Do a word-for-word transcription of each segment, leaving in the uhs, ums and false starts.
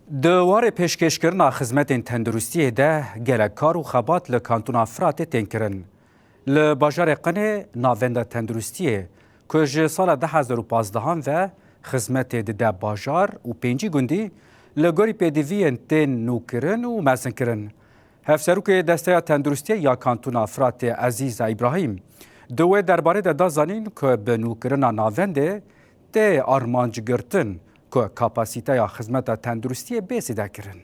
Di warê pêşkêşkirina xizmetên tenduristiyê de gelek kar û xebat li Kantona Firatê tên kirin. Li bajarê Qinê navenda tenduristiyê ku ji sala du hezar û pazdehan ve xizmetê dide bajar û pêncî gundî li gorî pêdiviyên tên nûkirin û mezinkirin. Hevserokê Desteya Tenduristiyê ya Kantona Firatê Ezîza Îbrahîm di wê derbarê de da zanîn ku bi nûkirina navendê tê armanc girtin ku kapasîteya xizmeta tenduristiyê bê zêdekirin.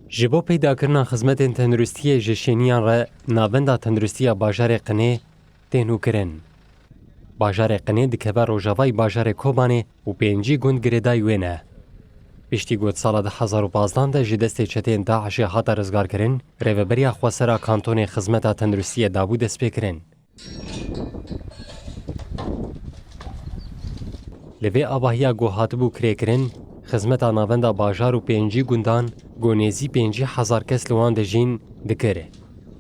Ji bo peydakirina xizmetên tenduristiyê ji şêniyan re navenda tenduristiya bajarê Qinê tê nûkirin. Bajarê Qinê dikeve rojavayî bajarê Kobanê û pêncî gund girêdayî wê ne. Piştî ku di sala du hezar û pazdan de ji destê çeteyên DAIŞê hate rizgarkirin, rêveberiya xwesera kantonê xizmeta tenduristiyê dabû destpêkirin. Li vê avahiya ku hatibû kirêkirin, xizmeta navenda bajar û pêncî gundan ku nêzî pêncî hezar kes li wan dijîn dikir.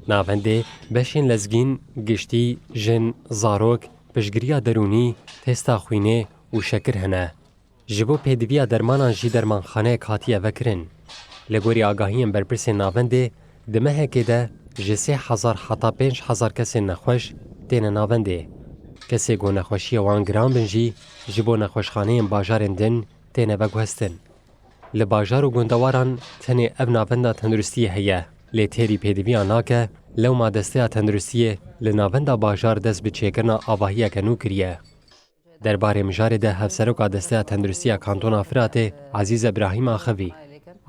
Navendê beşên lezgîn, giştî, jin, zarok, piştgiriya derûnî, testa xwînê û şekir hene. Ji bo pêdiviya dermanan jî dermanxaneyek hatiye vekirin. Li gorî agahiyên berpirsên navendê, di mehekê de ji sê hezar heta pênc hezar kesên nexweş têne navendê. Kesê ku nexweşiyê wan giran bin jî ji bo nexweşxaneyên bajarên din têne veguhestin. Li bajar û gundewaran tenê ev navenda tenduristiyê heye, lê têrî pêdiviya nake, lewma Desteya Tenduristiyê li navenda bajar dest bi çêkirina avahiyeke nû kiriye. Derbarê mijarê de Hevseroka Desteya Tenduristiya Kantona Firatê Ezîz Ebrahîm axivî.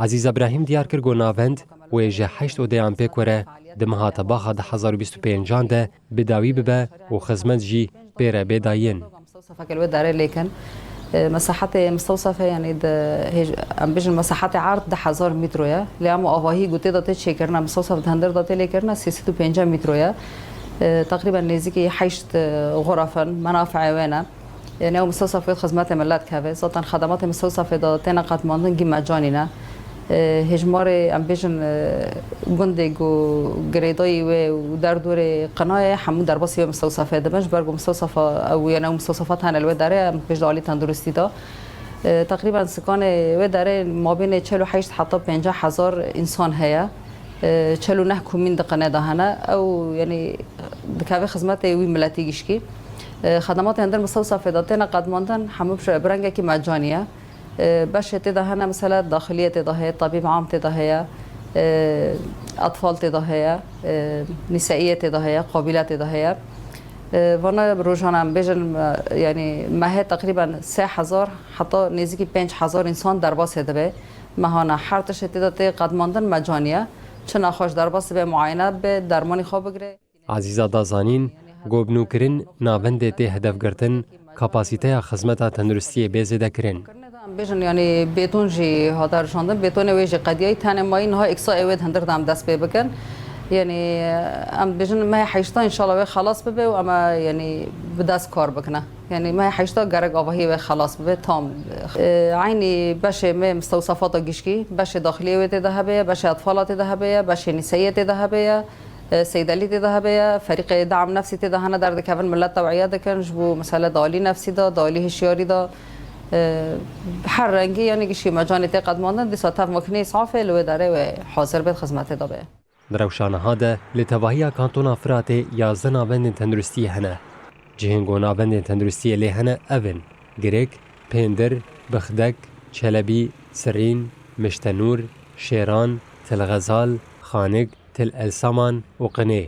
Ezîz Ebrahîm diyar kir ku navend wê ji heşt odeyan pêk were di meha Tebaxa du hezar û bîst û pêncan de bi dawî bibe û xizmet jî pê re bê dayîn. Mistewsefeke li wê derê lêkin. E, mesahetê mistewsefe, yanî di hêj-, em bijin mesahetê erd du hezar mîtro ye. Lê hema avahî ku tê de tê çêkirine, mistewsef di hindir de tê lêkirine sê sed û pêncî mîtro ye. E, teqrîben nêzîkî heşt, e, xuraf in, menafeê wê ne. Yanî ew mistewsef wê xizmetê milet keve. Zaten xedematê mistewsefê de têne qedmandin gî mecanî ne. E, hêjmarê em bêjin, e, gundê ku girêdayî wê û derdorê qinayê hemû derbasî wê mistewsefê dibin. Ji ber ku mistewsefa ew, yanî ew mistewsefa tene li wê derê, em bêjin alî tenduristî de. E, teqrîben sikanê wê derê mabênê çel û heşt heta pêncî hezar însan heye. E, çel û neh komîn di qine de hene. Ew, yanî, dikeve xizmetê wî miletî gişkî. E, xedematê hindir mistewsefê de têne qedmandin, hemû bi rengekî mecanî ye. E, beşê tê de hene, mesela daxiliyê tê de heye, tabîb am tê de heye, e, atfal tê de heye, e, nîseiyê tê de heye, qabîle tê de heye. E, vana rojane em bêjin, e, yanî mehê teqrîben sê hezar heta nêzîkî pênc hezar însan derbasê dibe. Mehana her tiştê tê de tê qedmandin mecanî ye. Çi nexweş derbas dibe, muayene bibe, dermanî xwe bigire. Ezîza da zanîn, ku bi nûkirin navendê tê hedef girtin, kapasîteya xizmeta tenduristiyê bê zêdekirin. Em bêjin, yanî bêton jî hate rişandin, bêtonê wê jî qediyayî, tenê mayî niha îksa ê wê di hindir de em dest pê bikin. Yanî em bêjin mehê heşta înşallah wê xelas bibe û em ê, yanî, bi dest kar bikine. Yanî mehê heşta gerek avahiyê wê xelas bibe tam. E, eynî beşê me mistewsefata gişkî, beşê daxiliyê wê tê de hebe ye, beşê atfala tê de hebe ye, beşê nîseyê tê de hebe ye. E, Seydelî tê de hebe ye, ferîqê deam nefsî tê de hene derdikevin, millet tew'iye dikin, ji bo mesele dalî nefsî de, dalî hişyarî de, e, her rengî, yanî gişkî mecanê tê qedmandin, dîsa tev makîneyê îsafê li wê derê wê hazir bê, xizmetê de bê. Di rewşa niha de li tevahiya kantona Firatê yazdeh navendên tenduristiyê hene. Cihên ku navendên tenduristiyê lê hene ev in: Girik, Pêndir, Bixdek, Çelebî, Sirîn, Miştenûr, Şêran, Til Xezal, Xanik, Til El Saman û Qinê.